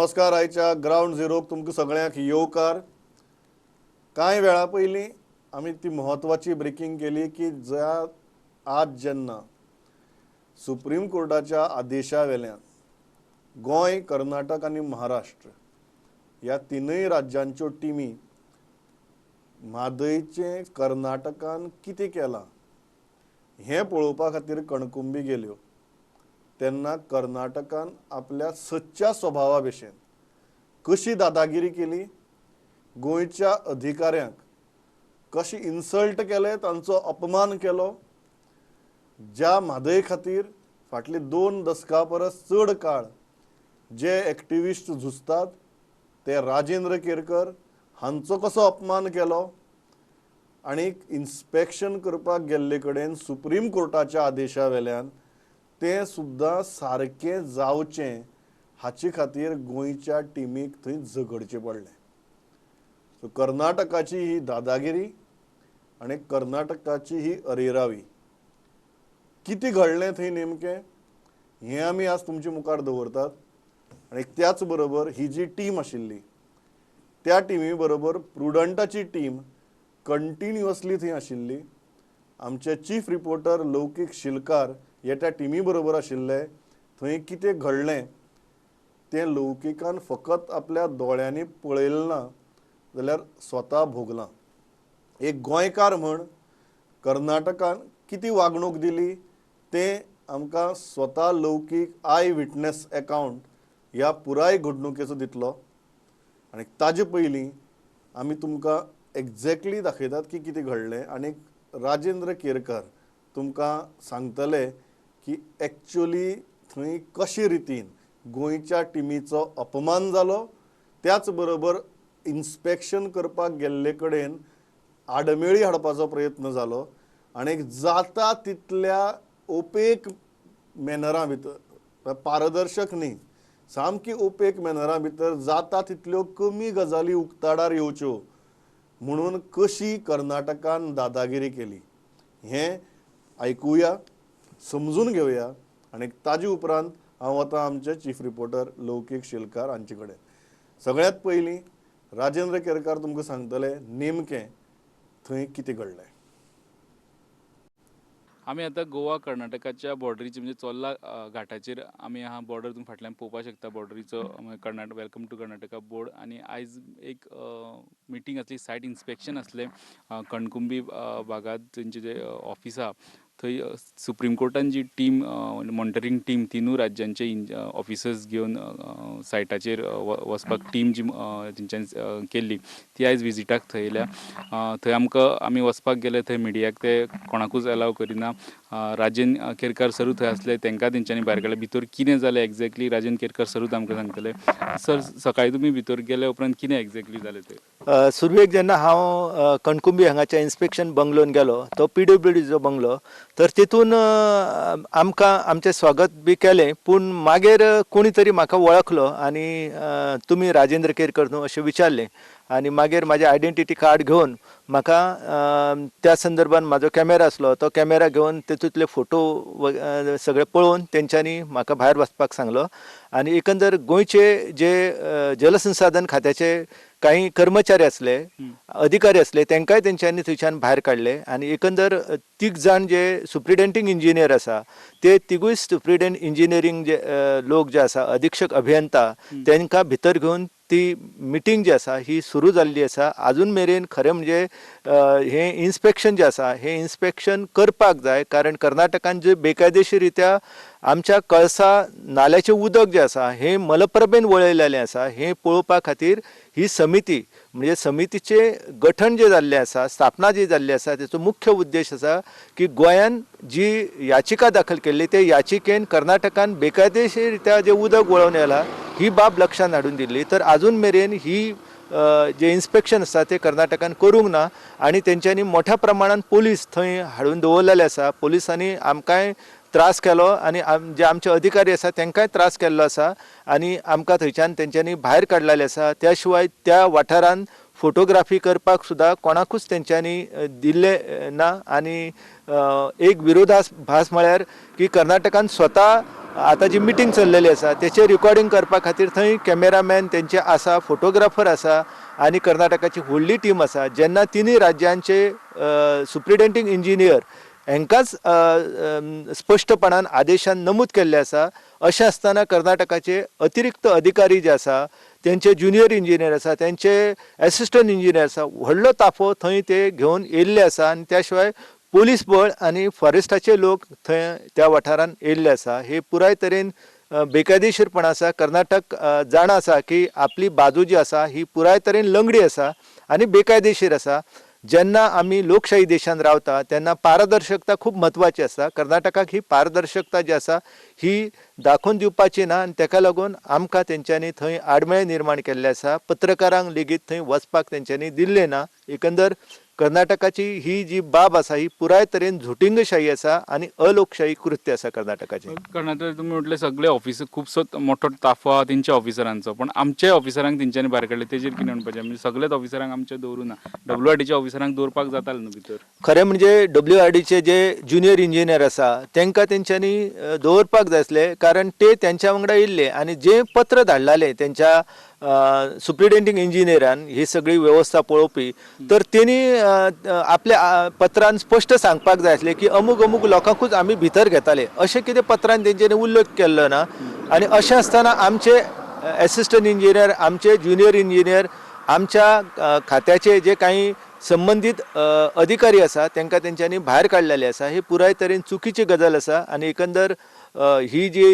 नमस्कार. आयच्या ग्रावंड झिरोक तुमकां सगळ्यांक येवकार. कांय वेळा पयलीं आमी ती म्हत्वाची ब्रेकींग केली की ज्या आज जेन्ना सुप्रीम कोर्टाच्या आदेशा वेल्यान गोंय, कर्नाटक आनी महाराष्ट्र ह्या तिनूय राज्यांच्यो टिमी म्हादयचें कर्नाटकान कितें केलां हें पळोवपा खातीर कणकुंबी गेल्यो तेन्ना कर्नाटकान आपल्या सच्च्या स्वभावा भशेन कशी दादागिरी केली, गोंयच्या अधिकाऱ्यांक कशी इन्सल्ट केले, तांचो अपमान केलो. ज्या म्हादय खातीर फाटले 2 दसकां परस चड काळ जे एक्टिविस्ट झुजतात ते राजेंद्र केरकर हांचो कसो अपमान केलो आनी इन्स्पेक्शन करपाक गेल्ले कडेन सुप्रीम कोर्टाच्या आदेशा वेल्यान तें सुद्दां सारकें जावचें हाचे खातीर गोंयच्या टिमीक थंय झगडचें पडलें. सो कर्नाटकाची ही दादागिरी आनी कर्नाटकाची ही अरेरावी कितें घडलें थंय नेमकें हें आमी आज तुमचे मुखार दवरतात. आनी त्याच बरोबर ही जी टीम आशिल्ली त्या टिमी बरोबर प्रुडंटाची टीम कंटिन्युअसली थंय आशिल्ली. आमचे चीफ रिपोर्टर लौकीक शिलकार हे त्या टिमी बरोबर आशिल्ले. थंय कितें घडलें तें लौकिकान फकत आपल्या दोळ्यांनी पळयलें ना जाल्यार स्वता भोगलां. एक गोंयकार म्हण कर्नाटकान कितें वागणूक दिली तें आमकां स्वता लौकीक I witness account ह्या पुराय घडणुकेचो दितलो. आनी ताजे पयलीं आमी तुमकां एक्झॅक्टली दाखयतात की कितें घडलें आनी राजेंद्र केरकर तुमकां सांगतले की एक्चुअली थंय कशे रितीन गोंयच्या टिमीचो अपमान जालो, त्याच बरोबर इन्स्पेक्शन करपाक गेल्ले कडेन आडमेळी हाडपाचो प्रयत्न जालो आनी जाता तितल्या ओपेक मॅनरा भितर, पारदर्शक न्ही, सामकी ओपेक मॅनरा भितर जाता तितल्यो कमी गजाली उक्ताडार येवच्यो म्हणून कशी कर्नाटकान दादागिरी केली हें आयकुया, समजून घेवया. आनी ताजे उपरांत हांव वता आमचे चीफ रिपोर्टर लौकीक शिलकार हांचे कडेन. सगळ्यांत पयलीं राजेंद्र केरकार तुमकां सांगतले नेमकें थंय कितें घडलें. आमी आतां गोवा कर्नाटकाच्या बॉर्डरीचे म्हणजे चोर्ला घाटाचेर आमी आहा. बॉर्डर तुमी फाटल्यान पळोवपाक शकता, बॉर्डरीचो Karnataka welcome to Karnataka board. आनी आयज एक मिटींग आसली, सायट इन्स्पेक्शन आसलें कणकुंबी भागांत. तेंचे जे ऑफिस आहा थंय सुप्रीम कोर्टान जी टीम, मॉनिटरींग टीम तिनूय राज्यांचे ऑफिसर्स घेवन सायटाचेर वचपाक टीम जी तेंच्यांनी केल्ली ती आयज विजिटाक थंय येयल्या. थंय आमकां आमी वचपाक गेले थंय मिडियाक ते कोणाकूच एलाव करिना. राजेंद्र केरकर सरूच थंय आसले, तांकां तेंच्यांनी भायर काडले. भितर कितें जालें एक्झॅक्टली राजेंद्र केरकर सरूच आमकां सांगतले. सर, सकाळीं तुमी भितर गेले उपरांत कितें एक्झॅक्टली जालें तें? सुरवेक जेन्ना हांव कणकुंबी हांगाच्या इन्स्पेक्शन बंगलोन गेलो, तो PWDचो बंगलो, तर तितून आमकां आमचें स्वागत बी केलें, पूण मागीर कोणी तरी म्हाका वळखलो आनी तुमी राजेंद्र केरकर न्हू अशें विचारलें आनी मागीर म्हाजें आयडेंटिटी कार्ड घेवन म्हाका त्या संदर्भान म्हाजो कॅमेरा आसलो तो कॅमेरा घेवन तितूंतले फोटो सगळे पळोवन तेंच्यांनी म्हाका भायर वचपाक सांगलो. आनी एकंदर गोंयचे जे जलसंसाधन खात्याचे काही कर्मचारी आसले, अधिकारी आसले, तांकांय तेंच्यांनी थंयच्यान भायर काडले. आनी एकंदर 3 जाण जे सुप्रिटेंडींग इंजिनियर आसा ते तिगूय सुप्रिटेंड इंजिनियरींग जे लोक जे आसा, अधीक्षक अभियंता, तांकां भितर घेवन ती मिटींग जी आसा ही सुरू जाल्ली आसा. आजून मेरेन खरें म्हणजे हें इन्स्पेक्शन जें आसा हें इन्स्पेक्शन करपाक जाय, कारण कर्नाटकान जे बेकायदेशीर रित्या आमच्या कळसा नाल्याचें उदक जें आसा हें मलप्रभेन वळयलेलें आसा, हें पळोवपा खातीर ही समिती म्हणजे समितीचें गठन जें जाल्लें आसा, स्थापना जी जाल्ली आसा, तेचो मुख्य उद्देश आसा की गोंयान जी याचिका दाखल केल्ली ते याचिकेन कर्नाटकान बेकायदेशीर रित्या जें उदक वळोवन येलां ही बाब लक्षांत हाडून दिल्ली. तर आजून मेरेन ही जे इन्स्पेक्शन आसा ते कर्नाटकान करूंक ना आनी तेंच्यांनी मोठ्या प्रमाणान पोलीस थंय हाडून दवरलेले आसा. पोलिसांनी आमकांय त्रास केलो आनी जे आमचे अधिकारी आसा तांकांय त्रास केल्लो आसा आनी आमकां थंयच्यान तेंच्यांनी भायर काडलेले आसा. त्या शिवाय त्या वाठारान फोटोग्राफी करपाक सुद्दां कोणाकूच तेंच्यांनी दिल्लें ना. आनी एक विरोधाभास म्हळ्यार की कर्नाटकान स्वता आतां जी मिटींग चल्लेली आसा तेचें रिकॉर्डिंग करपा खातीर थंय कॅमेरामॅन तेंचे आसा, फोटोग्राफर आसा आनी कर्नाटकाची व्हडली टीम आसा. जेन्ना तिनूय राज्यांचे सुप्रिटेंडींग इंजिनियर हांकांच स्पश्टपणान आदेशान नमूद केल्लें आसा, अशें आसतना कर्नाटकाचे अतिरिक्त अधिकारी जे आसा, तेंचे ज्युनियर इंजिनियर आसा, तेंचे एसिस्टंट इंजिनियर आसा, व्हडलो ताफो थंय ते घेवन येयल्ले आसा आनी त्या शिवाय पोलीस बळ आनी फॉरेस्टाचे लोक थंय त्या वाठारान येयल्ले आसा. हे पुराय तरेन बेकायदेशीरपण आसा. कर्नाटक जाणा आसा की आपली बाजू जी आसा ही पुराय तरेन लंगडी आसा आनी बेकायदेशीर आसा. जेन्ना आमी लोकशाही देशान रावता तेन्ना पारदर्शकता खूब म्हत्वाची आसा. कर्नाटकाक ही पारदर्शकता जी आसा ही दाखोवन दिवपाची ना आनी तेका लागून आमकां तेंच्यांनी थंय आडमेळें निर्माण केल्लें आसा. पत्रकारांक लेगीत थंय वचपाक तेंच्यांनी दिल्लें ना. एकंदर कर्नाटकाची ही जी बाब आसा ही पुराय तरेन झुटिंगशाही आसा आनी अलोकशाही कृत्य आसा कर्नाटकाचें. कर्नाटक तुमी म्हटलें सगळे ऑफिसर खुबसो मोठो ताफो आहा तेंच्या ऑफिसरांचो, पण आमच्या ऑफिसरांक तेंच्यांनी भायर काडले तेजेर कितें म्हणपाचें? म्हणजे सगळ्याच ऑफिसरांक आमचे दवरूं ना, डब्ल्यू आर डीच्या ऑफिसरांक दवरपाक जातालें न्हू भितर. खरें म्हणजे डब्ल्यू आर डीचे जे ज्युनियर इंजिनियर आसा तांकां तेंच्यांनी दवरपाक जाय आसले, कारण ते तेंच्या वांगडा येयल्ले आनी जे पत्र धाडलाले तेंच्या सुप्रिटेंडींग इंजिनियरान ही सगळी वेवस्था पळोवपी, तर तेणी आपल्या पत्रान स्पश्ट सांगपाक जाय आसलें की अमूक अमूक लोकांकूच आमी भितर घेताले, अशें कितें पत्रान तेंच्यांनी उल्लेख केल्लो ना. आनी अशें आसतना आमचे एसिस्टंट इंजिनियर, आमचे ज्युनियर इंजिनियर, आमच्या खात्याचे जे कांय संबंदीत अधिकारी आसा तांकां तेंच्यांनी भायर काडलेले आसा. ही पुराय तरेन चुकीची गजाल आसा आनी एकंदर ही जी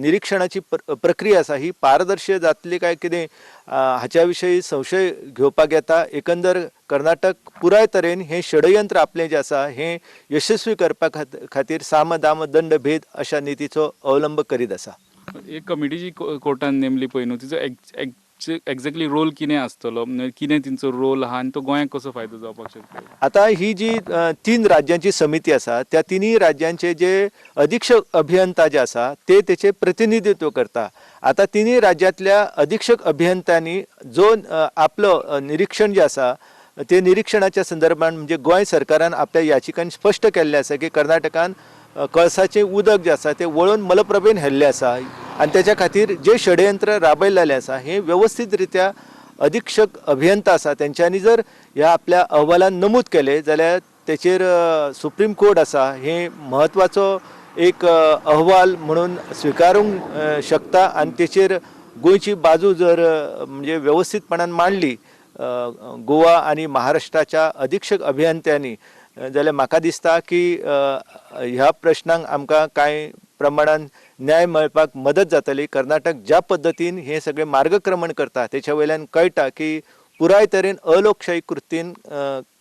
निरिक्षणाची प्रक्रिया आसा ही पारदर्शी जातली काय कितें हाच्या विशयी संशय घेवपाक येता. एकंदर कर्नाटक पुराय तरेन हें षडयंत्र आपलें जें आसा हें यशस्वी करपा खातीर साम दाम दंड भेद अशा नितीचो अवलंब करीत आसा. एक कमिटी जी कोर्टान नेमली पळय न्हू, तिचो एक्झॅक्टली रोल कितें आसतलो, कितें तेंचो रोल आहा आनी तो गोंयाक कसो फायदो जावपाक शकता? आतां ही जी तीन राज्यांची समिती आसा त्या तिनूय राज्यांचे जे अधीक्षक अभियंता जे आसा ते तेचे प्रतिनिधित्व करता. आतां तिनूय राज्यांतल्या अधीक्षक अभियंत्यांनी जो आपलो निरिक्षण जें आसा ते निरिक्षणाच्या संदर्भात म्हणजे गोंय सरकारान आपल्या याचिकान स्पश्ट केल्लें आसा की कर्नाटकान कळसाचें उदक जें आसा तें वळोवन मलप्रभेन हेल्लें आसा आनी तेच्या खातीर जें षडयंत्र राबयलेलें आसा हें वेवस्थीत रित्या अधीक्षक अभियंता आसा तेंच्यांनी जर ह्या आपल्या अहवालान नमूद केलें जाल्यार तेचेर सुप्रीम कोर्ट आसा हें म्हत्वाचो एक अहवाल म्हणून स्विकारूंक शकता आनी तेचेर गोंयची बाजू जर म्हणजे वेवस्थीतपणान मांडली गोवा आनी महाराष्ट्राच्या अधीक्षक अभियंत्यांनी जाल्यार म्हाका दिसता की ह्या प्रश्नांक आमकां कांय प्रमाणान न्याय मेळपाक मदत जातली. कर्नाटक ज्या पद्दतीन हें सगळें मार्गक्रमण करता तेच्या वयल्यान कळटा की पुराय तरेन अलोकशाही कृतीन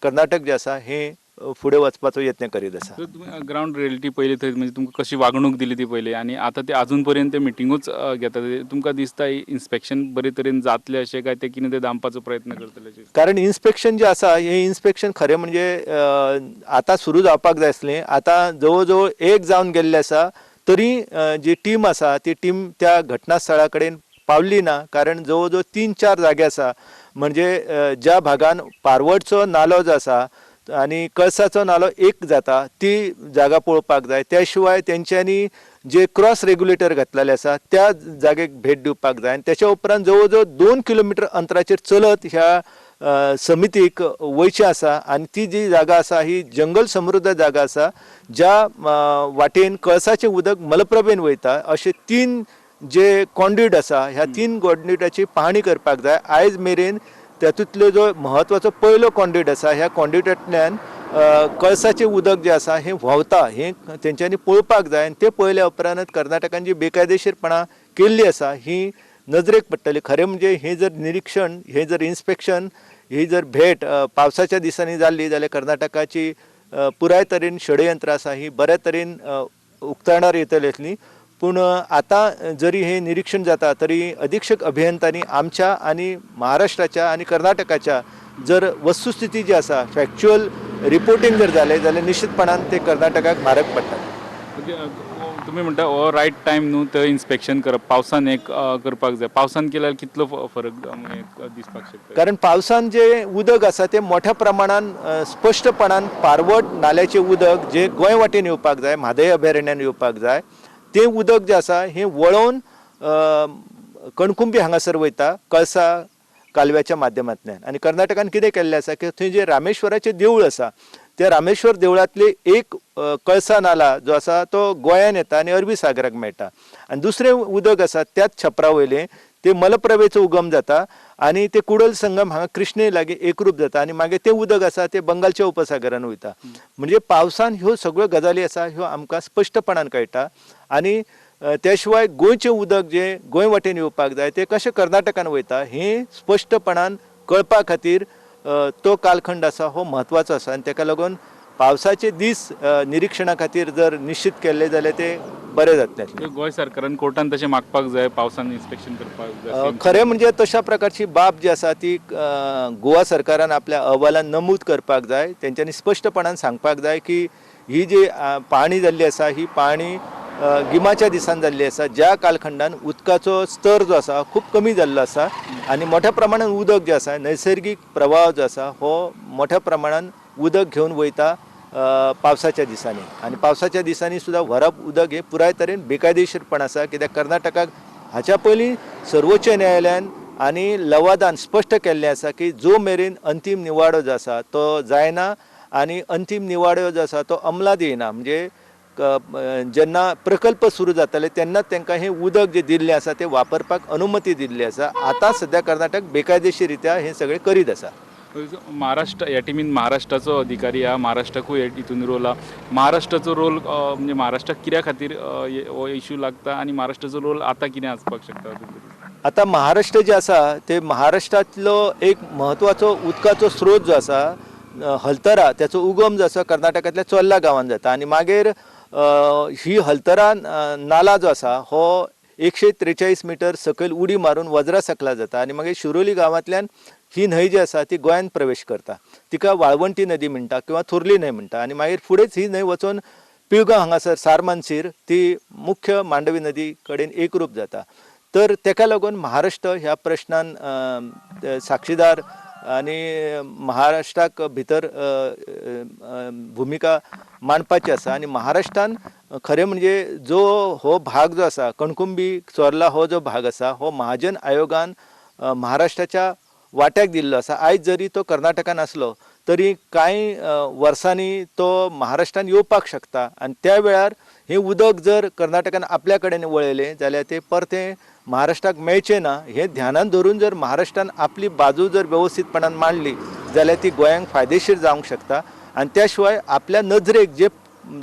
कर्नाटक जें आसा हें फुडें वचपाचो यत्न करीत आसा. तर तुमी ग्रावंड रियलिटी पयली थंय म्हणजे तुमकां कशी वागणूक दिली ती पयली आनी आतां ते आजून पर्यंत ते मिटिंगूच घेतात, तुमकां दिसता इन्स्पेक्शन बरे तरेन जातलें अशें काय ते कितें ते दामपाचो प्रयत्न करतले अशें? कारण इन्स्पेक्शन जें आसा हें इन्स्पेक्शन खरें म्हणजे आतां सुरू जावपाक जाय आसलें. आतां जवळ जवळ एक जावन गेल्लें आसा तरी जी टीम आसा ती टीम त्या घटनास्थळा कडेन पावली ना, कारण जवळ जवळ 3-4 जागे आसा म्हणजे ज्या भागान पारवडचो नालो जो आसा आनी कळसाचो नालो एक जाता ती जागा पळोवपाक जाय. त्या शिवाय तेंच्यांनी जे क्रॉस रेग्युलेटर घातलेले आसा त्या जागेक भेट दिवपाक जाय आनी तेच्या उपरांत जवळ जवळ 2 किलोमिटर अंतराचेर चलत ह्या समितीक वयचें आसा आनी ती जी जागा आसा ही जंगल समृद्ध जागा आसा ज्या वाटेन कळसाचें उदक मलप्रभेन वयता. अशे 3 जे कॉन्ड्यूट आसा ह्या 3 कॉन्ड्यूटाची पाहणी करपाक जाय. आयज मेरेन तातूंतलो जो म्हत्वाचो पयलो कॉन्ड्यूट आसा ह्या कॉन्ड्यूटांतल्यान कळसाचें उदक जें आसा हें व्हांवता हें तेंच्यांनी पळोवपाक जाय आनी तें पळयल्या उपरांतच कर्नाटकान जी बेकायदेशीरपणां केल्ली आसा ही नजरेक पडटली. खरें म्हणजे हें जर निरिक्षण, हें जर इन्स्पेक्शन, ही जर भेट पावसाच्या दिसांनी जाल्ली जाल्यार कर्नाटकाची पुराय तरेन षडयंत्र आसा ही बऱ्या तरेन उक्ताणार येतली आसली. पूण आतां जरी हें निरिक्षण जाता तरी अधीक्षक अभियंत्यांनी आमच्या आनी महाराष्ट्राच्या आनी कर्नाटकाच्या जर वस्तुस्थिती जी आसा फॅक्च्युअल रिपोर्टींग जर जालें जाल्यार निश्चितपणान ते कर्नाटकाक म्हारग पडटा. तुमी म्हणटा हो रायट टायम न्हू थंय इन्स्पेक्शन करप, पावसान एक करपाक जाय. पावसान केल्यार कितलो फरक दिसपाक शकता? कारण पावसान जे उदक आसा ते मोठ्या प्रमाणान स्पश्टपणान पारवट नाल्याचें उदक जे गोंय वाटेन येवपाक जाय, म्हादय अभयारण्यान येवपाक जाय, तें उदक जें आसा हें वळोवन कणकुंबी हांगासर वयता कळसा कालव्याच्या माध्यमांतल्यान. आनी कर्नाटकान कितें केल्लें आसा की थंय जें रामेश्वराचें देवूळ आसा त्या रामेश्वर देवळांतले एक कळसा नाला जो आसा तो गोंयान येता आनी अरबी सागराक मेळटा, आनी दुसरें उदक आसा त्याच छपरा वयलें ते मलप्रभेचो उगम जाता आनी ते कुडल संगम हांगा कृष्णे लागीं एकरूप जाता आनी मागीर तें उदक आसा तें बंगालच्या उपसागरान वयता. म्हणजे पावसान ह्यो सगळ्यो गजाली आसा ह्यो आमकां स्पश्टपणान कळटा. आनी त्या शिवाय गोंयचें उदक जें गोंय वाटेन येवपाक जाय तें कशें कर्नाटकान वयता हें स्पश्टपणान कळपा खातीर तो कालखंड आसा हो म्हत्वाचो आसा. आनी ताका लागून पावसाचे दीस निरिक्षणा खातीर जर निश्चित केल्ले जाल्यार ते बरें जातलें. गोंय सरकारान कोर्टान तशें मागपाक जाय, पावसान इन्स्पेक्शन करपाक जाय. खरें म्हणजे तशा प्रकारची बाब जी आसा ती गोवा सरकारान आपल्या अहवालान नमूद करपाक जाय. तेंच्यांनी स्पश्टपणान सांगपाक जाय की ही जी पाणी जाल्ली आसा ही पाणी गिमाच्या दिसान जाल्ली आसा, ज्या कालखंडान उदकाचो स्तर जो आसा खूब कमी जाल्लो आसा आनी मोठ्या प्रमाणान उदक जें आसा नैसर्गीक प्रवाह जो आसा हो मोठ्या प्रमाणान उदक घेवन वयता पावसाच्या दिसांनी. आनी पावसाच्या दिसांनी सुद्दां व्हरप उदक हें पुराय तरेन बेकायदेशीरपण आसा, कित्याक कर्नाटकाक हाच्या पयलीं सर्वोच्च न्यायालयान आनी लवादान स्पश्ट केल्लें आसा की जो मेरेन अंतीम निवाडो जो आसा तो जायना आनी अंतीम निवाडो जो आसा तो अंमलात येना, म्हणजे जेन्ना प्रकल्प सुरू जाताले तेन्नाच तांकां हें उदक जें दिल्लें आसा तें वापरपाक अनुमती दिल्ली आसा. आतां सद्या कर्नाटक बेकायदेशीर रित्या हें सगळें करीत आसा. महाराष्ट्र ह्या टिमीन महाराष्ट्राचो अधिकारी आहा, महाराष्ट्राकूय हितून रोल आहा. महाराष्ट्राचो रोल म्हणजे महाराष्ट्राक कित्या खातीर हो इशू लागता आनी महाराष्ट्राचो रोल आतां कितें आसपाक शकता? आतां महाराष्ट्र जे आसा ते महाराष्ट्रांतलो एक म्हत्वाचो उदकाचो स्रोत जो आसा हलतरा, त्याचो उगम जो आसा कर्नाटकांतल्या चोर्ला गांवांत जाता आनी मागीर ही हलतरा नाला जो आसा हो 143 मिटर सकयल उडी मारून वज्रा सकला जाता आनी मागीर शिरोली गांवांतल्यान ही न्हंय जी आसा ती गोंयांत प्रवेश करता. तिका वाळवंटी नदी म्हणटा किंवा थोरली न्हंय म्हणटा आनी मागीर फुडेंच ही न्हंय वचून पिळगांव हांगासर सारमानसीर ती मुख्य मांडवी नदी कडेन एकरूप जाता. तर तेका लागून महाराष्ट्र ह्या प्रश्नान साक्षीदार आनी महाराष्ट्राक भितर भुमिका मांडपाची आसा. आनी महाराष्ट्रान खरें म्हणजे जो हो भाग जो आसा कणकुंबी चोर्ला हो जो भाग आसा हो महाजन आयोगान महाराष्ट्राच्या वाट्याक दिल्लो आसा. आयज जरी तो कर्नाटकान आसलो तरी कांय वर्सांनी तो महाराष्ट्रान येवपाक शकता आनी त्या वेळार हें उदक जर कर्नाटकान आपल्या कडेन वळयलें जाल्यार तें परतें महाराष्ट्राक मेळचें ना. हें ध्यानान धरून जर महाराष्ट्रान आपली बाजू जर वेवस्थीतपणान मांडली जाल्यार ती गोंयांक फायदेशीर जावंक शकता. आनी त्या शिवाय आपल्या नजरेक जे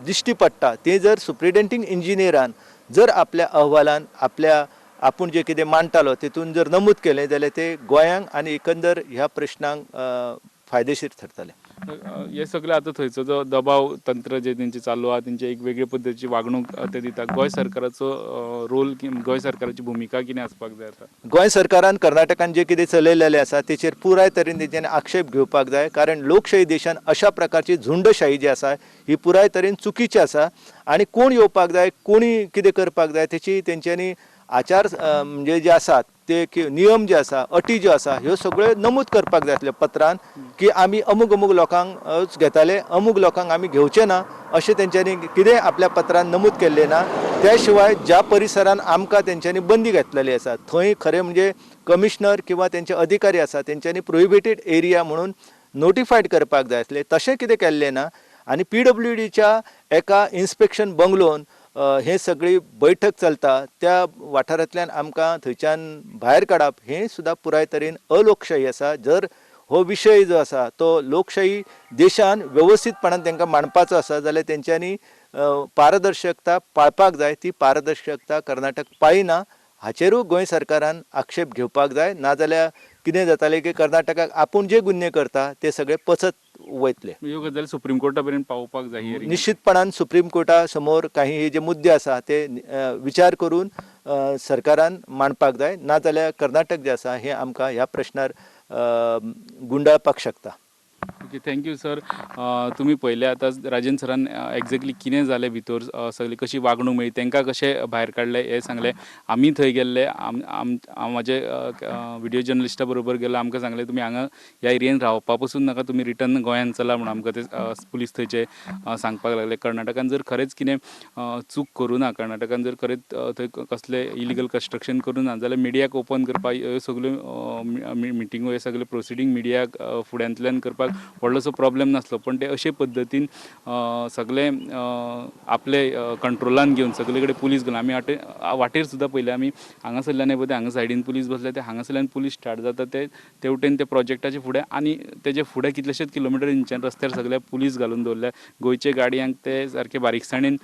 दिश्टी पडटा तें जर सुप्रिटेंडींग इंजिनियरान जर आपल्या अहवालान आपल्या आपूण जें कितें मांडटालो तेतून जर नमूद केलें जाल्यार तें गोंयांक आनी एकंदर ह्या प्रश्नांक फायदेशीर थारतलें. हे सगळे आतां थंयचो जो दबाव तंत्र जे तेंचे चालू आहा, तेंचे एक वेगळे पद्दतीची वागणूक ते दिता. गोंय सरकाराचो रोल, गोंय सरकाराची भुमिका कितें आसपाक जाय आतां? गोंय सरकारान कर्नाटकान जे कितें चलयलेलें आसा तेचेर पुराय तरेन तेंच्यांनी आक्षेप घेवपाक जाय, कारण लोकशाही देशान अशा प्रकारची झुंडशाही जी आसा ही पुराय तरेन चुकीची आसा आनी कोण येवपाक जाय, कोणी कितें करपाक जाय तेची तेंच्यांनी आचार म्हणजे जे आसात ते नियम जे आसा, अटी ज्यो आसा ह्यो सगळ्यो नमूद करपाक जाय आसल्यो पत्रान की आमी अमूक अमूक लोकांक घेताले, अमूक लोकांक आमी घेवचे ना अशें तेंच्यांनी कितें आपल्या पत्रान नमूद केल्लें ना. त्या शिवाय ज्या परिसरान आमकां तेंच्यांनी बंदी घातलेली आसा थंय खरें म्हणजे कमिशनर किंवा तेंचे अधिकारी आसा तेंच्यांनी प्रोहिबिटेड एरिया म्हणून नोटिफायड करपाक जाय आसलें, तशें कितें केल्लें ना. आनी पीडब्ल्यूडीच्या एका इन्स्पेक्शन बंगलोन हे सगळी बैठक चलता त्या वाठारांतल्यान आमकां थंयच्यान भायर काडप हें सुद्दां पुराय तरेन अलोकशाही आसा. जर हो विशय जो आसा तो लोकशाही देशान वेवस्थीतपणान तांकां मांडपाचो आसा जाल्यार तेंच्यांनी पारदर्शकता पाळपाक जाय. ती पारदर्शकता कर्नाटक पाळिना हाचेरूय गोंय सरकारान आक्षेप घेवपाक जाय, नाजाल्यार कितें जातालें की कर्नाटकाक आपूण जे गुन्हे करता ते सगळे पचत वयतले. ह्यो गजाली सुप्रीम कोर्टा मेरेन पावोवपाक जाय. निश्चितपणान सुप्रीम कोर्टा समोर काही हे जे मुद्दे आसा ते विचार करून सरकारान मांडपाक जाय, नाजाल्यार कर्नाटक जे आसा हे आमकां ह्या प्रश्नार गुंडाळपाक शकता. Okay, thank you sir. तुमी पळयले आतां राजेंद्र सरान एग्जॅक्टली कितें जालें भितर, सगळी कशी वागणूक मेळ्ळी, तांकां कशें भायर काडलें हें सांगलें. आमी थंय गेल्ले, म्हजे व्हिडियो जर्नलिस्टा बरोबर गेलो, आमकां सांगलें तुमी हांगा ह्या एरियेन रावपा पसून नाका, तुमी रिटर्न गोंयान चला म्हणून आमकां ते पुलीस थंयचे सांगपाक लागले. कर्नाटकान जर खरेंच कितें चूक करूं ना, कर्नाटकान जर खरेंच थंय कसलें इलिगल कन्स्ट्रक्शन करूं ना जाल्यार मिडियाक ओपन करपाक ह्यो सगल्यो मिटिंगो, हे सगळे प्रोसिडींग मिडियाक फुड्यांतल्यान करपाक व्हडलोसो प्रॉब्लेम नासलो, पण ते अशे पद्दतीन सगळे आपले कंट्रोलान घेवन सगळे कडेन पुलीस घेवन आमी वाटेर सुद्दां पयले आमी हांगासरल्यान पळय हांगा सायडीन पुलीस बसले, ते हांगासरल्यान पुलीस स्टार्ट जाता ते तेवटेन ते प्रोजेक्टाचे फुडें आनी तेजे फुडें कितलेशेच किलोमिटर इंच्यान रस्त्यार सगळे पुलीस घालून दवरले. गोंयचे गाडयांक ते सारके बारीकसाणेन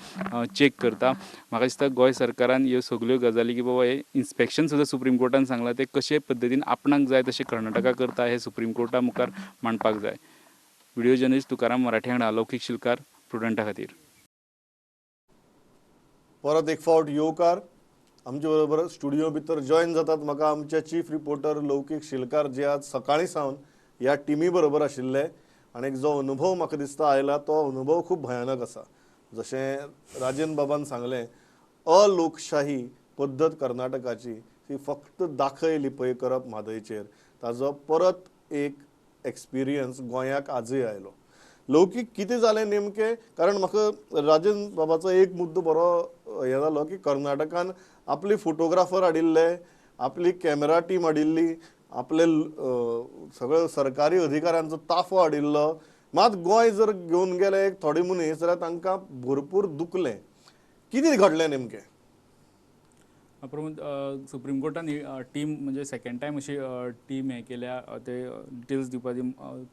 चॅक करता. म्हाका दिसता गोंय सरकारान ह्यो सगल्यो गजाली की बाबा हे इन्स्पेक्शन सुद्दां सुप्रीम कोर्टान सांगलां ते कशे पद्दतीन आपणाक जाय तशें कर्नाटका करता हें सुप्रीम कोर्टा मुखार मांडपाक जाय. व्हिडियो जर्नलिस्ट तुकाराम मराठे हांगा अलौकीक शिलकार, प्रुडंटा खातीर. परत एक फावट येवकार. आमचे बरोबर स्टुडियो भितर जॉयन जातात म्हाका आमचे चीफ रिपोर्टर लौकीक शिलकार, जे आज सकाळीं सावन ह्या टिमी बरोबर आशिल्ले आनी जो अनुभव म्हाका दिसता आयला तो अनुभव खूब भयानक आसा. जशें राजेंद्र बाबान सांगलें, अलोकशाही पद्दत कर्नाटकाची ती फक्त दाखय लिपय करप म्हादयचेर, ताजो परत एक एक्सपिरियन्स गोंयाक आजूय आयलो. लौकीक कितें जालें नेमकें, कारण म्हाका राजेंद्र बाबाचो एक मुद्दो बरो हें जालो की कर्नाटकान आपली फोटोग्राफर हाडिल्ले, आपली कॅमेरा टीम हाडिल्ली, आपले सगळे सरकारी अधिकाऱ्यांचो ताफो हाडिल्लो. मात गोंय जर घेवन गेले एक थोडे मनीस जाल्यार तांकां भरपूर दुखलें. कितें घडलें नेमकें? प्रमोद, सुप्रीम कोर्टान टीम म्हणजे सेकंड टायम अशी टीम हें केल्या, ते डिटेल्स दिवपाची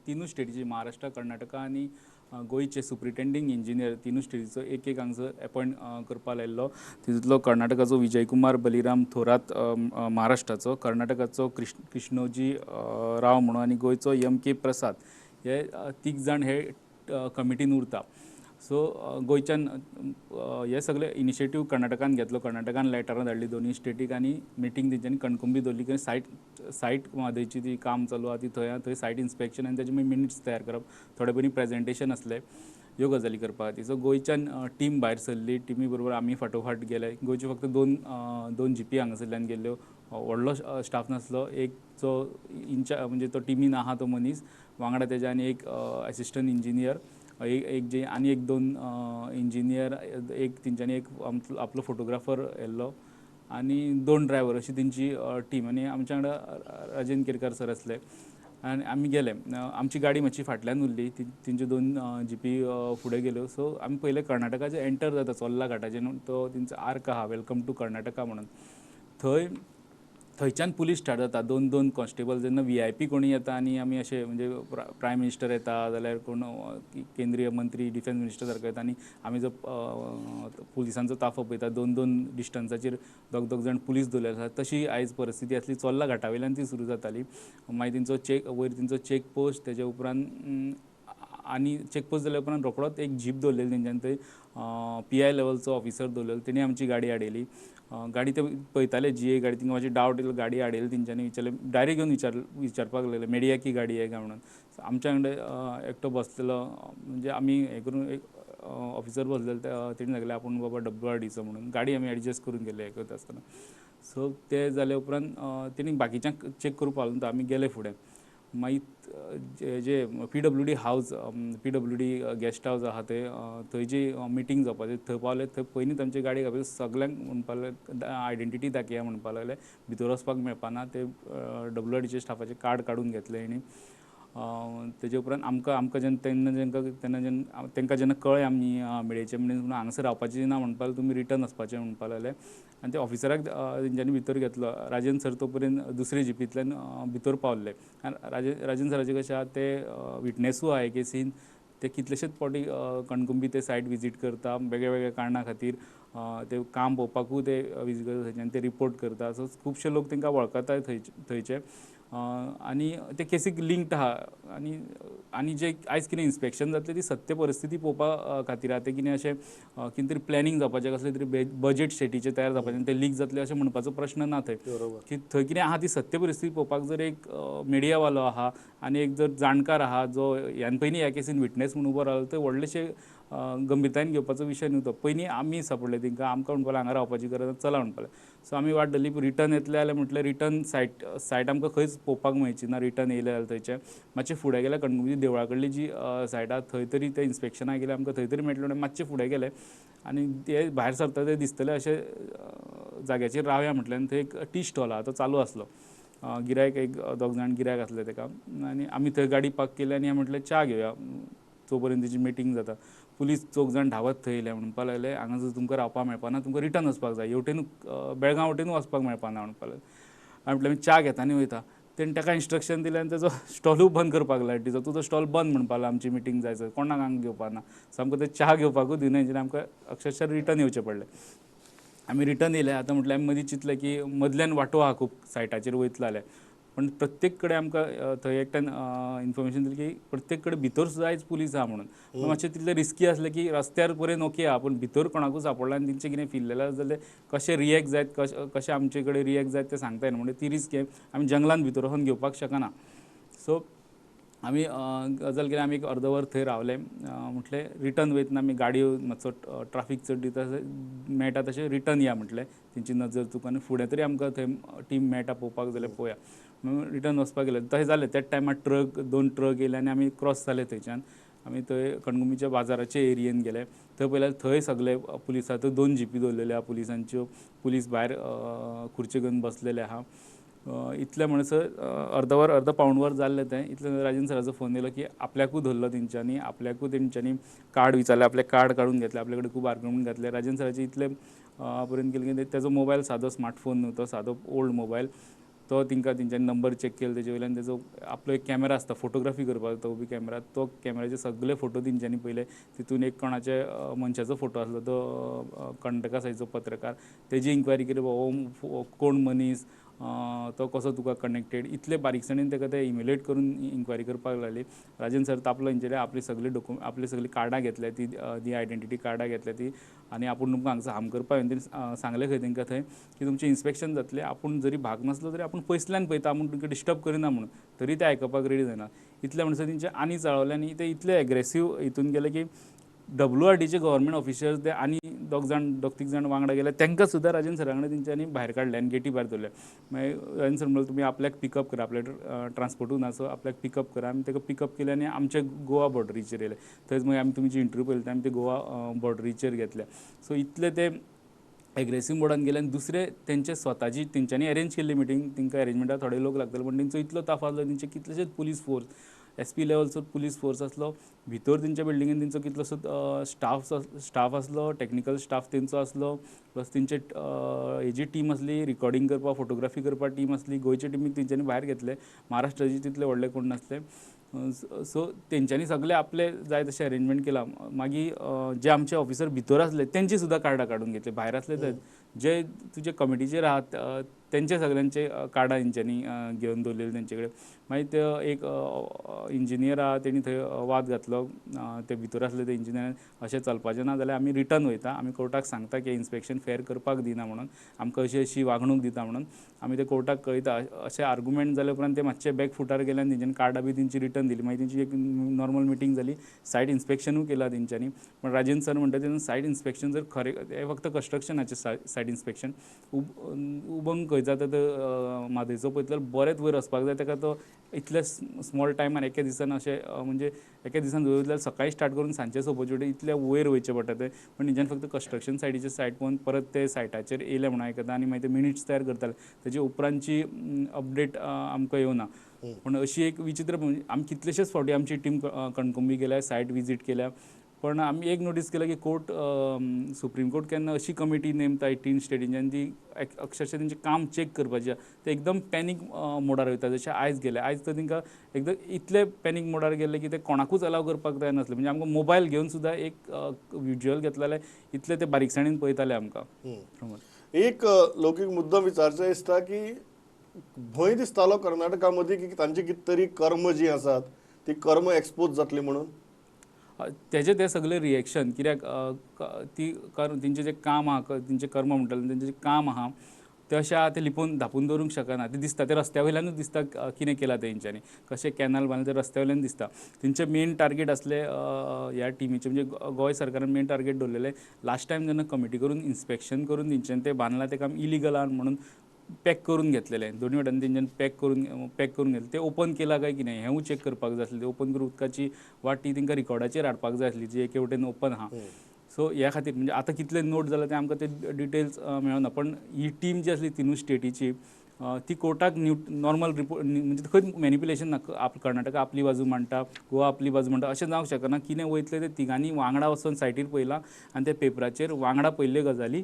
तिनूय स्टेटीची, महाराष्ट्र, कर्नाटका आनी गोंयचे सुप्रिटेंडींग इंजिनियर तिनूय स्टेटीचो एक एक हांगसर एपॉयंट करपा लायिल्लो. तितूंतलो कर्नाटकाचो विजयकुमार बलिराम थोरात, महाराष्ट्राचो, कर्नाटकाचो कृष्णोजी राव म्हणून आनी गोंयचो एम के प्रसाद, हे तीग जाण हे कमिटीन उरता. सो गोंयच्यान हे सगळे इनिशिएटीव कर्नाटकान घेतलो. कर्नाटकान लेटरां धाडली दोनूय स्टेटीक आनी मिटींग तेंच्यांनी कणकुंबी दवरली की सायट म्हादयची ती काम चालू आहा ती थंय थंय सायट इन्स्पेक्शन आनी तेजे मागीर मिनिट्स तयार करप, थोडे पयलीं प्रेजेंटेशन आसलें, ह्यो गजाली करपा खातीर. सो गोंयच्यान टीम भायर सरली, टिमी बरोबर आमी फाटोफाट गेले. गोंयच्यो फक्त दोन जिपी हांगासरल्यान गेल्ल्यो, व्हडलो स्टाफ नासलो. एक जो इन्चार्ज म्हणजे तो टिमीन आहा तो मनीस वांगडा तेज्या आनी एक एसिस्टंट इंजिनियर, एक जे आनी एक दोन इंजिनियर, एक तेंच्यांनी एक आपलो फोटोग्राफर येल्लो आनी दोन ड्रायवर, अशी तेंची टीम. आनी आमच्या वांगडा राजेंद्र केरकार सर आसले आनी आमी गेले. आमची गाडी मातशी फाटल्यान उरली, तेंच्यो दोन जिपी फुडें गेल्यो. सो आमी पयलें कर्नाटकाचें एंटर जाता चोर्ला घाटाचेर न्हू, तो तेंचो आर्क आहा welcome to Karnataka म्हणून, थंयच्यान पुलीस स्टार्ट जाता. दोन दोन कॉन्स्टेबल जेन्ना VIP कोणी येता आनी आमी अशे म्हणजे प्रायम मिनिस्टर येता जाल्यार कोण केंद्रीय मंत्री, डिफेन्स मिनिस्टर सारको येता आनी आमी जो पुलिसांचो ताफो पळयता, दोन दोन डिस्टन्साचेर दोग दोग जाण पुलीस दवरलेले आसा. तशी आयज परिस्थिती आसली. चोर्ला घाटा वयल्यान ती सुरू जाताली. मागीर तेंचो चेक वयर तेंचो चेक पोस्ट, तेजे उपरांत आनी चेक पोस्ट जाल्या उपरांत रोखडोच एक जीप दवरलेली तेंच्यांनी, थंय PI लेवलचो ऑफिसर दवरलेलो, तेणी आमची गाडी आडयली. गाडी ते पळयताले जी ए गाडी, तिंका मातशी डावट येयलो, गाडी आडयली तेंच्यांनी, विचारलें, डायरेक्ट येवन विचारपाक लागले मेडिया की गाडी आहे काय म्हणून. आमच्या वांगडा एकटो बसलेलो, म्हणजे आमी हें करून एक ऑफिसर बसलेलो, तेणी सांगलें आपूण बाबा WRDचो म्हणून. गाडी आमी एडजस्ट करून गेले हें करता आसतना. सो ते जाले उपरांत तेणी बाकीच्यांक चॅक करूंक पावलो ना, आमी गेले फुडें. मागीर जे PWD house, PWD guest house आहा ते थंय जी मिटींग जावपाची थंय पावले. थंय पयलींच आमची गाडी घातली, सगल्यांक म्हणपाक लागले आयडेंटिटी दाखया म्हणपाक लागले, भितर वचपाक मेळपाना. ते WRDचे स्टाफाचे कार्ड काडून घेतले आनी तेजे उपरांत आमकां आमकां जेन्ना तेन्ना तेन्ना जेन्ना तांकां जेन्ना कळ्ळें आमी मेळयचे म्हणून हांगासर रावपाचें ना म्हणपाक लागले, तुमी रिटर्न वचपाचें म्हणपाक लागले. आनी ते ऑफिसराक तेंच्यांनी भितर घेतलो. राजेंद्र सर तो पर्यंत दुसरे जिपींतल्यान भितर पावल्ले. आनी राजेंद्र सराचे कशें आहा ते विटनेसूय आहा केसीन, ते कितलेशेच फावटी कणकुंबी ते सायट विजीट करता वेगळ्या वेगळ्या कारणां खातीर, ते काम पळोवपाकूय ते विजीट करता, थंयच्यान ते रिपोर्ट करता. सो खुबशे लोक तांकां वळखताय थंयचे आनी ते केसीक लिंक्ड आहा. आनी आनी जे आयज कितें इन्स्पेक्शन जातलें ती सत्य परिस्थिती पळोवपा खातीर आहा. तें कितें अशें कितें तरी प्लॅनिंग जावपाचें, कसलें तरी बजेट स्टेटीचें तयार जावपाचें आनी तें लीक जातलें अशें म्हणपाचो प्रश्न ना थंय. की थंय कितें आहा ती सत्य परिस्थिती पळोवपाक जर एक मिडियावालो आहा आनी एक जर जाणकार आहा जो ह्यान पयलीं ह्या केसीन विटनेस म्हणून उबो रावलो, थंय व्हडलेशे गंभीरतायेन घेवपाचो विशय न्हू तो. पयलीं आमी सांपडले तांकां, आमकां म्हणपाक हांगा रावपाची गरज ना, चला म्हणपाक. सो आमी वाट धरली. रिटर्न येतले जाल्यार म्हटलें रिटर्न सायट सायट आमकां खंयच पळोवपाक मेळची ना. रिटर्न येयले जाल्यार थंयचे मातशें फुडें गेल्यार कणकुंबी देवळा कडली जी सायट आहा थंय तरी ते इन्स्पेक्शनाक गेले, आमकां थंय तरी मेळटलें म्हणून मातशें फुडें गेले आनी ते भायर सरता ते दिसतले अशें जाग्याचेर रावया म्हटलें. आनी थंय एक टी स्टॉल आहा तो चालू आसलो, गिरायक एक दोग जाण गिरायक आसले ताका आनी आमी थंय गाडी पार्क केली आनी म्हटलें च्या घेवया तो पर्यंत तेजी मिटींग जाता. पुलीस चौग जाण धांवत थंय येयले, म्हणपाक लागले हांगा जर तुमकां रावपाक मेळपा ना, तुमकां रिटर्न वचपाक जाय, हेवटेन बेळगांव वटेनूय वचपाक मेळपा ना म्हणपाक लागले. हांवें म्हटलें आमी च्या घेता आनी वयता. तेणें ताका इन्स्ट्रक्शन दिलें आनी तेजो स्टॉलूय बंद करपाक लायटीचो, तुजो स्टॉल बंद म्हणपाक लागलो, आमची मिटींग जाय सर, कोणाक हांगा घेवपा ना. सो आमकां ते च्या घेवपाकूय दिना, हेंच्यानी आमकां अक्षरशा रिटर्न येवचें पडलें. आमी रिटर्न येयले. आतां म्हटल्यार आमी मदीं चिंतलें की मदल्यान वांटो आहा खूब सायटाचेर वयतलो जाल्यार, पण प्रत्येक कडेन आमकां थंय एकट्यान इन्फॉर्मेशन दिली की प्रत्येक कडेन भितर सुद्दां आयज पुलीस आहा म्हणून. मातशें तितलें रिस्की आसलें की रस्त्यार पर्यंत ओके आहा, पूण भितर कोणाकूच सांपडला आनी तेंचें कितें फिरलेलें आसा जाल्यार कशें रिएक्ट जायत, कशें आमचे कडेन रिएक्ट जायत तें सांगता येना, म्हणजे ती रिस्क आमी जंगलान भितर वचून घेवपाक शकना. सो आमी गजाल केली, आमी एक अर्द वर थंय रावले. म्हटलें रिटर्न वयतना आमी गाडयो मातसो ट्राफीक चड दिता मेळटा तशें रिटर्न या म्हटलें, तेंची नजर चुकून आनी फुडें तरी आमकां थंय टीम मेळटा पळोवपाक जाल्यार पळोवया. रिटर्न वचपाक गेले. तशें जालें, त्याच टायमार ट्रक, दोन ट्रक येयले आनी आमी क्रॉस जाले थंयच्यान. आमी थंय कणकुंबीच्या बाजाराचे एरियेन गेले, थंय पळयल्यार थंय सगळे पुलिसां, थंय दोन जिपी दवरलेल्यो आहा पुलिसांच्यो, पुलीस भायर खुर्च्यो घेवन बसलेले आहा. इतलें म्हणसर अर्दवर अर्द पावण वर जाल्लें तें. इतलें राजन सराचो फोन येयलो की आपल्याकूय धरलो तेंच्यांनी, आपल्याकूय तेंच्यांनी कार्ड विचारलें, आपलें कार्ड काडून घेतलें, आपले कडेन खूब आर्ग्युमेंट घातले. राजन सराचे इतले पर्यंत केलें की तेजो मोबायल सादो स्मार्टफोन न्हू, तो सादो ओल्ड मोबायल, तो तिंका तेंच्यांनी नंबर चॅक केलो, तेजे वयल्यान तेजो आपलो एक कॅमेरा आसता फोटोग्राफी करपाक, तो बी कॅमेरा, तो कॅमेराचे सगळे फोटो तेंच्यांनी पळयले. तितून एक कोणाचे मनशाचो फोटो आसलो, तो कर्नाटका सायडीचो पत्रकार, तेजी इन्क्वायरी केली, हो कोण मनीस, तो कसो तुका कनेक्टेड, इतले बारीकसाणेन ताका ते इम्युलेट करून इन्क्वायरी करपाक लागली. राजन सर तापलो हेंचेर, आपली सगळी आपली सगळीं कार्डां घेतल्या ती, ती आयडेंटिटी कार्डां घेतल्या ती, आनी आपूण तुमकां हांगसर हार्म करपाक येवन तेणी सांगलें खंय तांकां थंय की तुमचें इन्स्पेक्शन जातलें, आपूण जरी भाग नासलो तरी आपूण पयसल्यान पळयता, आपूण तुमकां डिस्टर्ब करिना म्हणून, तरी ते आयकपाक रेडी जायना. इतलें म्हणसर तेंचे आनी चाळवलें आनी ते इतले एग्रेसीव हितून गेले की WRDचे गव्हर्मेंट ऑफिशर्स ते आनी दोग जाण दोग तीग जाण वांगडा गेले, तांकां सुद्दां राजन सरा कडेन तेंच्यांनी भायर काडले आनी गेटी भायर दवरले. मागीर राजन सर म्हणलो तुमी आपल्याक पिकअप करा, आपल्या ट्रान्सपोर्टूय ना, सो आपल्याक पिकअप करा. आमी ताका पिकअप केलें आनी आमच्या गोवा बॉर्डरीचेर येयले. थंयच मागीर आमी तुमची इंटरव्यू पळयली, आमी ते गोवा बॉर्डरीचेर घेतल्या. सो इतले ते एग्रेसीव मोडान गेले. आनी दुसरे तेंचे स्वताची तेंच्यांनी अरेंज केल्ली मिटींग, तांकां अरेंजमेंटाक थोडे लोक लागतले, पूण तेंचो इतलो ताफ आसलो, तेंचे कितलेशेच पुलीस फोर्स, SP लेवलचो पुलीस फोर्स आसलो, भितर तेंच्या बिल्डिंगेन तेंचो कितलोसो स्टाफ आसलो, टॅक्निकल स्टाफ तेंचो आसलो, प्लस तेंचे हेजी टीम आसली, रिकॉर्डिंग करपाक, फोटोग्राफी करपाक टीम आसली. गोंयचे टिमीक तेंच्यांनी भायर घेतले, महाराष्ट्राचे तितले व्हडले कोण नासले. सो तेंच्यांनी सगळे आपले जाय तशें अरेंजमेंट केलां. मागीर जे आमचे ऑफिसर भितर आसले तेंची सुद्दां कार्डां काडून घेतले, भायर आसले ते जे तुजे कमिटीचेर आहात तेंचे सगळ्यांचे कार्डां तेंच्यांनी घेवन दवरलेली तेंचे कडेन. मागीर ते एक इंजिनियर आहा तेणी थंय वाद घातलो, ते भितर आसले ते इंजिनियरान, अशें चलपाचें ना जाल्यार आमी रिटर्न वयता, आमी कोर्टाक सांगता की इन्स्पेक्शन फेर करपाक दिना म्हणून, आमकां अशी अशी वागणूक दिता म्हणून, आमी ते कोर्टाक कळयता. अशें आर्गुमेंट जाले उपरांत ते मातशे बॅक फुटार गेले आनी तेंच्यांनी कार्डां बी तेंची रिटर्न दिली. मागीर तेंची एक नॉर्मल मिटींग जाली, सायट इन्स्पेक्शनूय केलां तेंच्यांनी. पण राजन सर म्हणटा तेन्ना सायट इन्स्पेक्शन जर खरें, हें फक्त कन्स्ट्रक्शनाचें सायट इन्स्पेक्शन, उबंग खंय जाता तो म्हादयचो पळयतलो बरेंच वयर वचपाक जाय ताका, तो इतले स्मॉल टायमान एके दिसान अशें म्हणजे एके दिसान वयर वयतल्यार सकाळीं स्टार्ट करून सांजचे सोंपोवचें पडटा, इतले वयर वयचें पडटा तें. पूण तेंच्यांनी फक्त कन्स्ट्रक्शन सायटीचे सायट पळोवन परत ते सायटाचेर येयले म्हणून आयकता आनी मागीर ते मिनिट्स तयार करताले, तेजे उपरांतची अपडेट आमकां येवना. पूण अशी एक विचित्र, आमी कितलेशेच फावटी आमची टीम कणकुंबी गेल्या, सायट विजीट केल्या, पण आमी एक नोटीस केलं की कोर्ट, सुप्रीम कोर्ट केन्ना अशी कमिटी नेमता 18 स्टेटींची आनी ती अक्षरशः तेंचें काम चॅक करपाचें, ते एकदम पॅनीक मोडार वयता. जशें आयज गेले, आयज तर तांकां एकदम इतले पॅनीक मोडार गेल्ले की ते कोणाकूच अलाव करपाक जाय नासले, म्हणजे आमकां मोबायल घेवन सुद्दां एक विज्युअल घेतले जाल्यार इतले ते बारीकसाणेन पळयताले आमकां. एक लौकीक मुद्दो विचारचो दिसता की भंय दिसतालो कर्नाटका मदीं की तांची कितें तरी कर्म जीं आसात ती कर्म एक्सपोज जातली म्हणून. तेजे ते सगळे रिएक्शन कित्याक ती तेंचें जें काम आहा, तेंचें कर्म म्हणटलें, तेंचें जें काम आहा तें अशें आहा तें लिपोवन धांपून दवरूंक शकना. तें दिसता, तें रस्त्या वयल्यानूच दिसता कितें केलां तेंच्यांनी, कशें कॅनल बांदलें तें रस्त्या वयल्यान दिसता. तेंचें मेन टार्गेट आसलें ह्या टिमीचें, म्हणजे गोंय सरकारान मेन टार्गेट दवरलेलें लास्ट टायम जेन्ना कमिटी करून इन्स्पेक्शन करून तेंच्यांनी तें बांदलां तें काम इलिगल आहा म्हणून पॅक करून घेतलेलें. दोनूय वटांनी तेंच्यांनी पॅक करून घेतलें. तें ओपन केलां काय कितें हेंवूय चॅक करपाक जाय आसलें. तें ओपन करून उदकाची वाटी तेंकां रिकॉर्डाचेर हाडपाक जाय आसली जी एके वटेन ओपन आहा. सो ह्या खातीर म्हणजे आतां कितले नोट जाला ते आमकां ते डिटेल्स मेळना, पण ही टीम जी आसली तिनूय स्टेटीची ती कोर्टाक नॉर्मल रिपोर्ट म्हणजे खंय मॅनिप्युलेशन ना, कर्नाटका आपली बाजू मांडटा, गोवा आपली बाजू मांडटा, अशें जावंक शकना. कितें वयतलें ते तिगांनी वांगडा वचून सायटीर पळयलां आनी त्या पेपराचेर वांगडा पळयल्ल्यो गजाली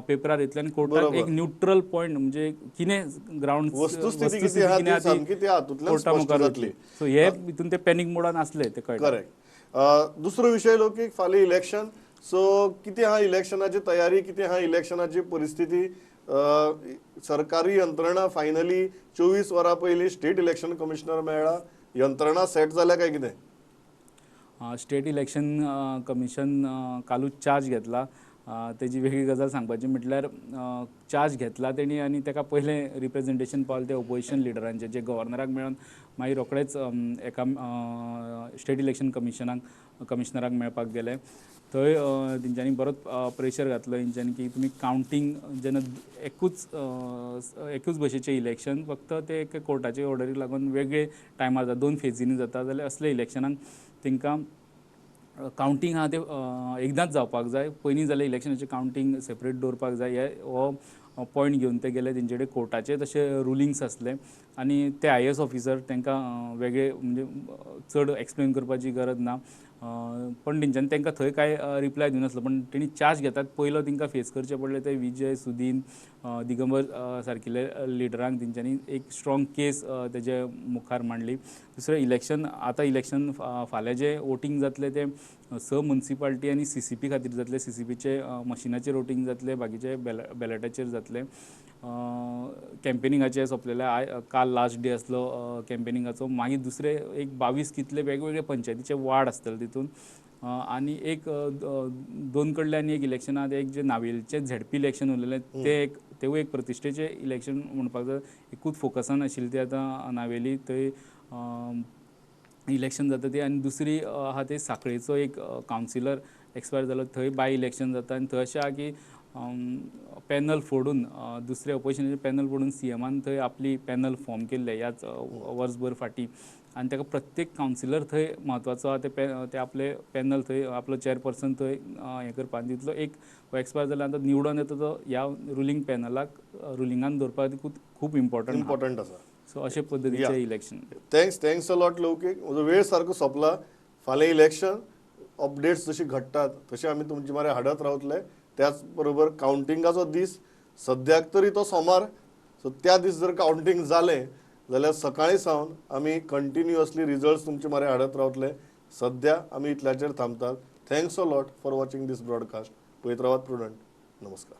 पेपरार येतले आनी कोर्टाक एक न्यूट्रल पॉयंट म्हणजे कितें ग्रावंड वस्तुस्थिती कितें आहा सामकी ती हातूंतल्यान स्पश्ट जातली. सो हे हितून ते पॅनीक मोडान आसले ते कळटा. करेक्ट. दुसरो विशय लोकीक, फाल्यां इलेक्शन, सो कितें आहा इलेक्शनाची तयारी, कितें आहा इलेक्शनाची परिस्थिती? सरकारी यंत्रणा फायनली 24 वरां पयलीं स्टेट इलेक्शन कमिशनर मेळ्ळा, यंत्रणा सेट जाल्या काय कितें? स्टेट इलेक्शन कमिशन कालूच चार्ज घेतला. तेजी वेगळी गजाल सांगपाची म्हटल्यार चार्ज घेतला तेणी आनी तेका पयलें रिप्रेजेंटेशन पावलें ते ओपोजिशन लिडरांचें, जे गव्हर्नराक मेळून मागीर रोखडेच एका स्टेट इलेक्शन कमिशनराक मेळपाक गेले. थंय तेंच्यांनी बरोच प्रेशर घातलो तेंच्यांनी की तुमी कावंटींग जेन्ना एकूच भशेचें इलेक्शन फक्त ते एक कोर्टाचे ऑर्डरीक लागून वेगळे टायमार जाता, 2 फेजींनी जाता, जाल्यार असले इलेक्शनाक तेंकां कावंटींग आहा तें एकदांच जावपाक जाय, पयलीं जाल्यार इलेक्शनाचें कावंटींग सेपरेट दवरपाक जाय. हे हो पॉयंट घेवन ते गेले. तेंचे कडेन कोर्टाचे तशे रुलिंग्स आसले आनी ते IAS officer तांकां वेगळे म्हणजे चड एक्सप्लेन करपाची गरज ना, पण तेंच्यांनी तांकां थंय कांय रिप्लाय दिनासलो. पण तेणी चार्ज घेतात पयलो तांकां फेस करचें पडलें ते विजय, सुदीन, दिगंबर सारकिल्ले लिडरांक तेंच्यांनी एक स्ट्रॉंग केस तेजे मुखार मांडली. दुसरें इलेक्शन, आतां इलेक्शन फाल्यां जें वोटींग जातलें तें 6 मुन्सिपाल्टी आनी CCP खातीर जातलें. CCPचे मशिनाचेर वोटींग जातलें, बाकीचे बॅलेटाचेर जातलें. कॅम्पेनिंगाचें सोंपलेलें, काल लास्ट डे आसलो कॅम्पेनिंगाचो. मागीर दुसरे एक 22 कितले वेगवेगळे पंचायतीचे वार्ड आसतले तितून आनी एक 2 कडले आनी एक इलेक्शन आहा, एक जे नावेलचें ZP election उरलेलें तें एक, तेवूय एक प्रतिश्ठेचें इलेक्शन म्हणपाक जाय, एकूच फोकसान आशिल्ली ती आतां नावेली थंय इलेक्शन जाता ती. आनी दुसरी आहा ते साखळेचो एक कावन्सिलर एक्सपायर जालो, थंय बाय इलेक्शन जाता. आनी थंय अशें आहा की पॅनल फोडून दुसरे ओपोजिशनाचे पॅनल फोडून CMान थंय आपली पॅनल फॉर्म केल्ले ह्याच वर्सभर फाटीं, आनी ताका प्रत्येक कावन्सिलर थंय म्हत्वाचो आहा, ते आपले पॅनल थंय आपलो चेअरपर्सन थंय हें करपाक. आनी तितलो एक एक्सपायर जाल्या आतां निवडून येता तो ह्या रुलींग पॅनलाक रुलिंगान दवरपाक खूब इम्पॉर्टंट आसा. सो अशे पद्दतीचें election. Thanks a lot Loukik, म्हजो वेळ सारको सोंपला. फाल्यां इलेक्शन अपडेट्स जशी घडटात तशें आमी तुमचे मरे हाडत रावतले. त्याच बरोबर कावंटिंगाचो दीस सद्याक तरी तो सोमार, सो त्या दीस जर कावंटींग जालें जाल्यार सकाळीं सावन आमी कंटिन्युअसली रिजल्ट्स तुमचे मरे हाडत रावतले. सद्या आमी इतल्याचेर थांबतात. Thanks a lot for watching this broadcast. पळयत रावात प्रुडंट. नमस्कार.